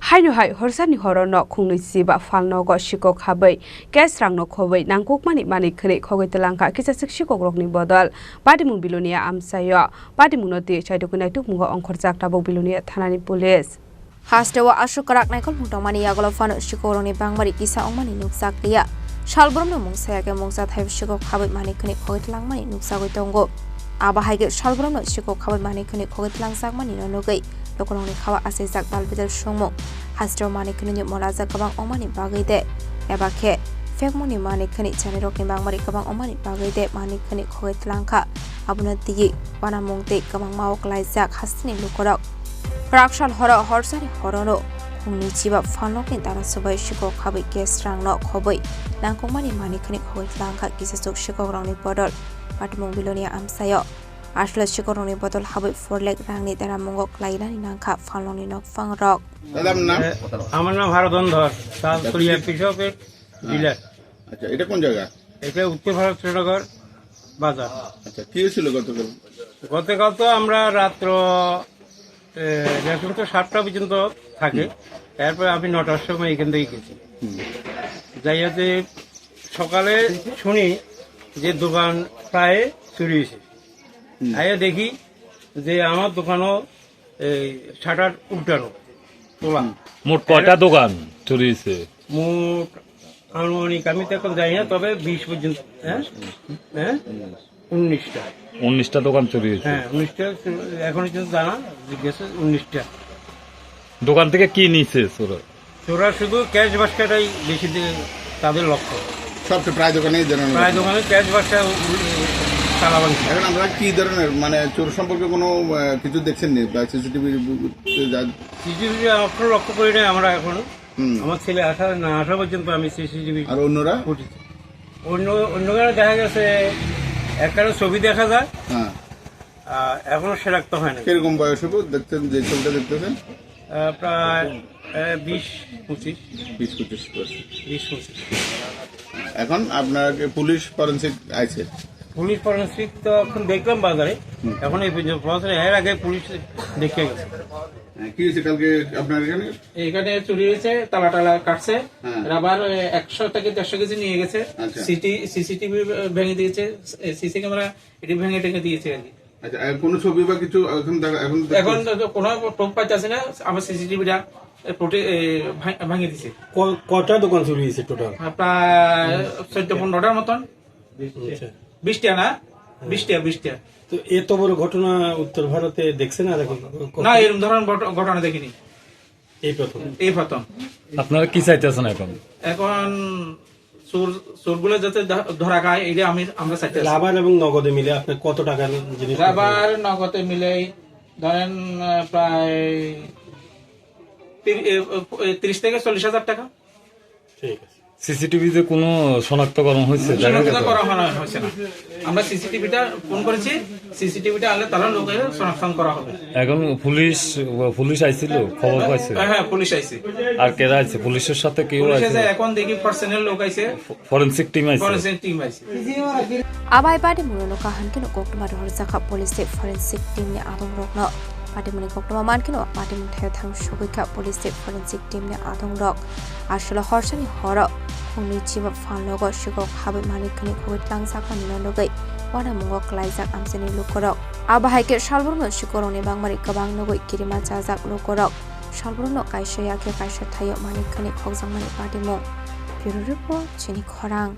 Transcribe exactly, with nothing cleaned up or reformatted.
Haino hai horsani horo nok khungnwi chiba phalnogo sikok habwi cash rangno khobwi nangkukmani manwi khwnwi khogwi twlangkha kisaswk sikokrokni bodol. Patimung Bilonia amchaio patimungno twi chaitokwi naitukmungo ongkhorjak tabuk Bilonia thanani police. Hasteo aswk kwrak naikolmung tongmani yagulo phano sikokrokni bangmari kisa wngmani nukjak liya. Salbrumno mungsa ya khe mungsa thaibo sikok habwi manwi khwnwi khogwi twlangmani nukjagwi tongo. Abo hai khe salbrumno sikok habwi manwi khwnwi khogwi twlangjakmani no nugwi lukurokni khao achaijak balbidal songmung. Hasteo manwi khwnwi ni molajak kwbang wngmani bagwi de eba khe phekmungni manwi khwnwi chanirokni bangmari kwbang wngmani bagwi de manwi khwnwi khogwi twlangkha. Abono twiwi uanamung tei kwbangma o klaijak hasteni lukurok. Raksal horo horsani horono khungni chiba phalnokni dara subai sikok habwi cash rangno khobwi nangkukmani manwi khwnwi khogwi twlangkha kisaswk sikokrokni bodol. Patimung Bilonia amchaio aswk sikokrokni bodol habwi four lakh rangni dara mungo klainani nangkha phalnokni nokphangrok. দাদা, আপনার নাম? এ, আমার নাম হারাধন ধর, তালতলিয়া কৃষকের ডিলার। আচ্ছা, এটা কোন জায়গা? এটা উত্তর ভারত শ্রীনগর বাজার। আচ্ছা, কি হয়েছিল গতকাল? গতকাল তো আমরা রাত্র, এ, রেশন তো সাতটা পর্যন্ত থাকে। হুম। এরপরে আমি নটার সময় এখান থেকে গেছি। হুম। যাই হচ্ছে সকালে শুনি যে দোকান প্রায় চুরি হয়েছে। হুম। আইয়া দেখি যে আমার দোকানও এই শাটার উল্টানো, তোলা। মোট কয়টা দোকান চুরি হয়েছে? মোট আনুমানিক আমি তো এখন জানি না, তবে বিশ পর্যন্ত, হ্যাঁ? হ্যাঁ? উনিশটা। উনিশটা দোকান চুরি হয়েছে? হ্যাঁ, উনিশটা, এখন পর্যন্ত জানা গেছে উনিশটা। দোকান থেকে কি নিছে চোরা? চোরা শুধু ক্যাশ বাস্কেটাই বেশি দে-, তাদের লক্ষ্য। সবচেয়ে প্রায় দোকানেই ধরেন প্রায় ওরকম। দোকানে ক্যাশ বাস্কেট উ-, উ-, তালাবন্ধ। এখন আপনারা কি ধরনের, মানে, চোর সম্পর্কে কোনো, আহ, কিছু দেখছেন নি? বা সিসিটিভি যা সিসিটিভি অক্ষর লক্ষ্য করি নাই আমরা এখন। হুম। আমার ছেলে আসা, না আসা পর্যন্ত আমি সিসিটিভি আর অন্যরা? ফুটেজ। অন্য, অন্য কারণে দেখা গেছে একটা ছবি দেখা যায়। হ্যাঁ। আহ, এখনো শনাক্ত হয় না। কিরকম বয়স হবে দেখছেন, যে ছবিটা দেখতেছেন? আহ, প্রায়, আহ, বিশ পঁচিশ। বিশ পঁচিশ বয়স। বিশ পঁচিশ। এখন আপনার কি পুলিশ ফরেন্সিক আইছে? পুলিশ ফরেন্সিক তো এখন দেখলাম বাজারে, হুম। এখন এই পর্যন্ত পৌঁছায়, এর আগে পুলিশ দেখে গেছে। হ্যাঁ, কি হয়েছে কালকে আপনার এখানে? এখানে চুরি হয়েছে, তালা টালা কাটছে, হ্যাঁ। রাবার, এ, একশো থেকে দেড়শো কেজি নিয়ে গেছে, আচ্ছা। সিটি, সিসিটিভি ভেঙে দিয়েছে, এ, সিসি ক্যামেরা এটি ভেঙে টেঙে দিয়েছে আর কি। আচ্ছা, আর কোনো ছবি বা কিছু এখন দেখা, এখন দেখতে এখন তো কোনো প্রুফ পাইতেছি না, আমার সিসিটিভিটা, এ, ফুটে-, এ, ভাঙ-, ভাঙে দিছে। ক-, কটা দোকান চুরি হয়েছে টোটাল? প্রায় চোদ্দ পনেরোটার মতন। আচ্ছা। বিশটা না? হ্যাঁ। বিশটা, বিশটা। তো এত বড় ঘটনা উত্তর ভারতে দেখছেন আর আগে কখনো? না, এরকম ধরনের ঘট-, ঘটনা দেখিনি। এই প্রথম? এই প্রথম। আপনারা কি চাইতেছেন এখন? এখন চোর, চোরগুলো যাতে ধ-, ধরা খায়, এটা আমি, আমরা চাইতেছি। রাবার এবং নগদে মিলে আপনি কত টাকার জিনিস? রাবার নগদে মিলে ধরেন, আহ, প্রায় তিরি-, এ, এ, তিরিশ থেকে চল্লিশ হাজার টাকা। ঠিক আছে। সিসিটিভিতে কোনো শনাক্তকরণ হয়েছে? শনাক্ত করা হয় না, হয়েছে না। আমরা সিসিটিভিটা ফোন করেছি, সিসিটিভিটা আনলে তারা লোকে শনাক্ত করা হবে। এখন পুলিশ, পুলিশ আইছিল, খবর পাইছে? হ্যাঁ, হ্যাঁ, পুলিশ আইছে। আর কেরা আইছে? পুলিশের সাথে কেউ পুলিশ আইছে? আইছে, এখন দেখি পার্সোনাল লোক আইছে। ফরেন্সিক টিম আইছে? ফরেন্সিক টিম আইছে। Abai patimungno kaham kheno koktwma rohorjakha police tei forensic team ni adongrokno. Patimungni koktwma mankheno patimung thaio thang sogwikha police tei forensic team ni adongrok. Aswkla horsani horo khungni chiba phalnogo sikok habwi manwi khwnwi khogwi tlangjakmani no nugwi uanamungo kwlaijak amchaini lukurok. Abo hai khe salbrumno sikorokni bangmari kwbang nugwi kirima chajak lukurok. Salbrumno kaisa ya khe kaisa thaio manwi khwnwi khokjakmani patimung. Bureau Report, Chini Khorang.